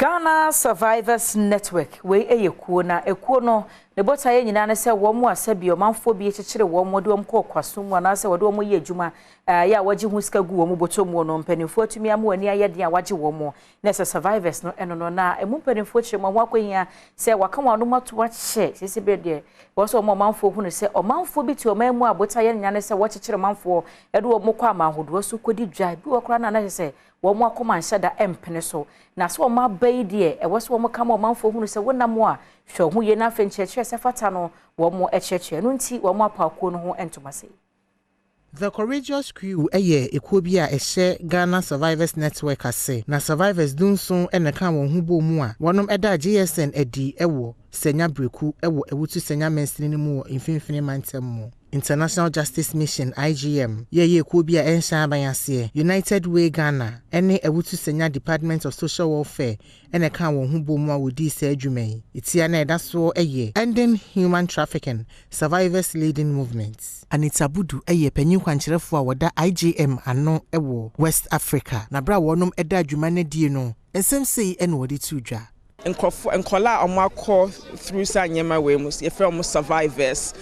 Ghana Survivors Network wei yɛ kuo, na ekuo no ne botaeɛ nyinaa ne sɛ wɔn a sɛbi ɔmanfoɔ bi kyekyere wɔn de wɔn kɔ kwaso mu anaasɛ wɔde wɔn yɛ adwuma yɛ a wɔgye ho sika gu wɔn bɔtɔ mu no, mpanimfoɔ atumi ama wɔn ani ayɛ den a wɔagye wɔn na ɛsɛ survivors no ɛno no. Na emu mpanimfoɔ kyerɛ mu a wɔn akɔhia sɛ wɔaka wɔn anom ato akyɛ sisi bere deɛ wɔn sɛ wɔn ɔmanfoɔ hunu sɛ ɔmanfoɔ bi te ɔman mu a botaeɛ nyinaa ne sɛ wɔkyekyere ɔmanfoɔ ɛde wɔn kɔ ama ahodoɔ so kɔdi dwa bi wɔ koraa na anayɛ sɛ wɔn akoma nhyɛ da mpene so. Na sɛ wɔn aba yi deɛ, ɛwɔ sɛ wɔn kama ɔmanfoɔ hunu sɛ wɔnam a hwɛ ho yie, na afei nkyerɛkyerɛ sɛ fata no wɔn kyerɛkyerɛ no nti wɔn apaakuo no ho ntoma se. The Courageous Crew yɛ ekuo bi a ɛhyɛ Ghana Survivors Network ase, na survivors 17 na ɛka wɔn ho bɔ mu a wɔnom da GSN adi wɔ Senya Breku wɔ Awutu Senya mansini no mu wɔ Mfimfini Mantam mu. International Justice Mission IGM yɛyɛ ekuo bi a ɛnhyɛ aban aseɛ, United Way Ghana ne Awutu Senya Department of Social Welfare ɛna ɛka wɔn ho bɔ mu a wɔdii saa adwuma yi. Etia na ɛda soɔ yɛ Ending Human Trafficking Survivors Leading Movement. Anita Budu yɛ panyin kwankyerɛfoɔ a wɔda IGM ano wɔ West Africa, na berɛ a wɔnom da adwuma no adie no, nsɛm sei ɛna wɔde to dwa. Nkurɔfoɔ nkɔla a wɔn akɔ through saa nneɛma wei mu, yɛfrɛ wɔn survivors.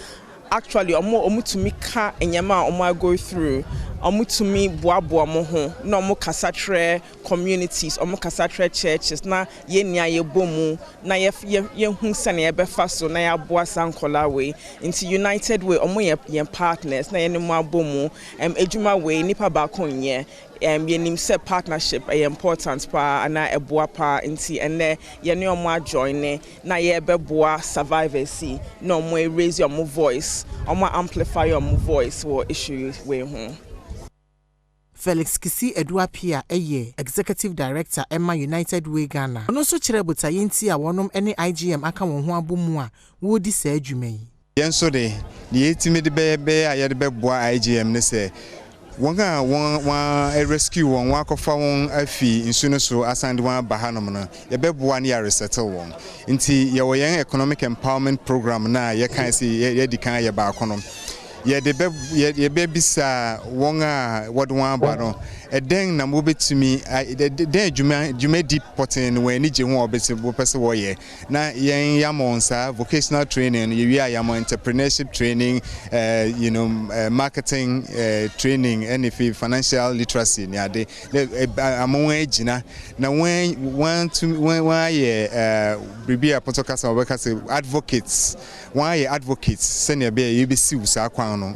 Actually, wɔn tumi ka nneɛma a wɔn go through, wɔn tumi boaboa wɔn ho na wɔn kasa kyerɛ communities, wɔn kasa kyerɛ churches, na yɛn nia yɛbɔ mu na yɛ yɛ yɛhu sɛnea yɛbɛfa so na yɛaboa saa nkɔla wei. Nti United Way, wɔn yɛ yɛn partners na yɛne mu abɔ mu. Edwuma wei, nipa baako nyɛ. Yɛnim sɛ partnership ɛyɛ important paa anaa ɛboa paa, nti ɛnɛ yɛne wɔn ajoin na yɛbɛboa survivors yi na wɔn raise wɔn voice, wɔn amplify wɔn voice wɔ issue wei ho. Felix Kisi Eduapia yɛ Executive Director ɛma United Way Ghana. Ɔno nso kyerɛ botaeɛ nti a wɔnom ne IGM aka wɔn ho abɔ mu a wɔredi saa adwuma yi. Yɛn nso de, deɛ yɛtumi de bɛyɛ bɛyɛ a yɛde bɛboa IGM ne sɛ wɔn a wɔn rescue wɔn, wɔn akɔfa wɔn afi nsu no so asan de wɔn aba hanom no, yɛbɛboa ne yɛaresettle wɔn. Nti yɛwɔ yɛn economic empowerment program na yɛka sɛ yɛdi kan yɛ baako no, yɛde bɛ yɛbɛbisa wɔn a wɔde wɔn aba no, ɛdɛn na wɔbɛtumi, dɛn dwuma dwumadi pɔtee no wɔn ani gye ho a wɔpɛ sɛ wɔyɛ, na yɛn yɛama wɔn saa vocational training no. Yɛwie a, yɛama entrepreneurship training, marketing training, ɛne fi financial literacy ne ade ama wɔn agyina na wɔn wɔn wɔn ayɛ biribi a pɔtɔ kasa wɔbɛka sɛ advocates. Wɔn ayɛ advocates sɛnea ɛbɛyɛ yɛbɛsiw saa kwan no.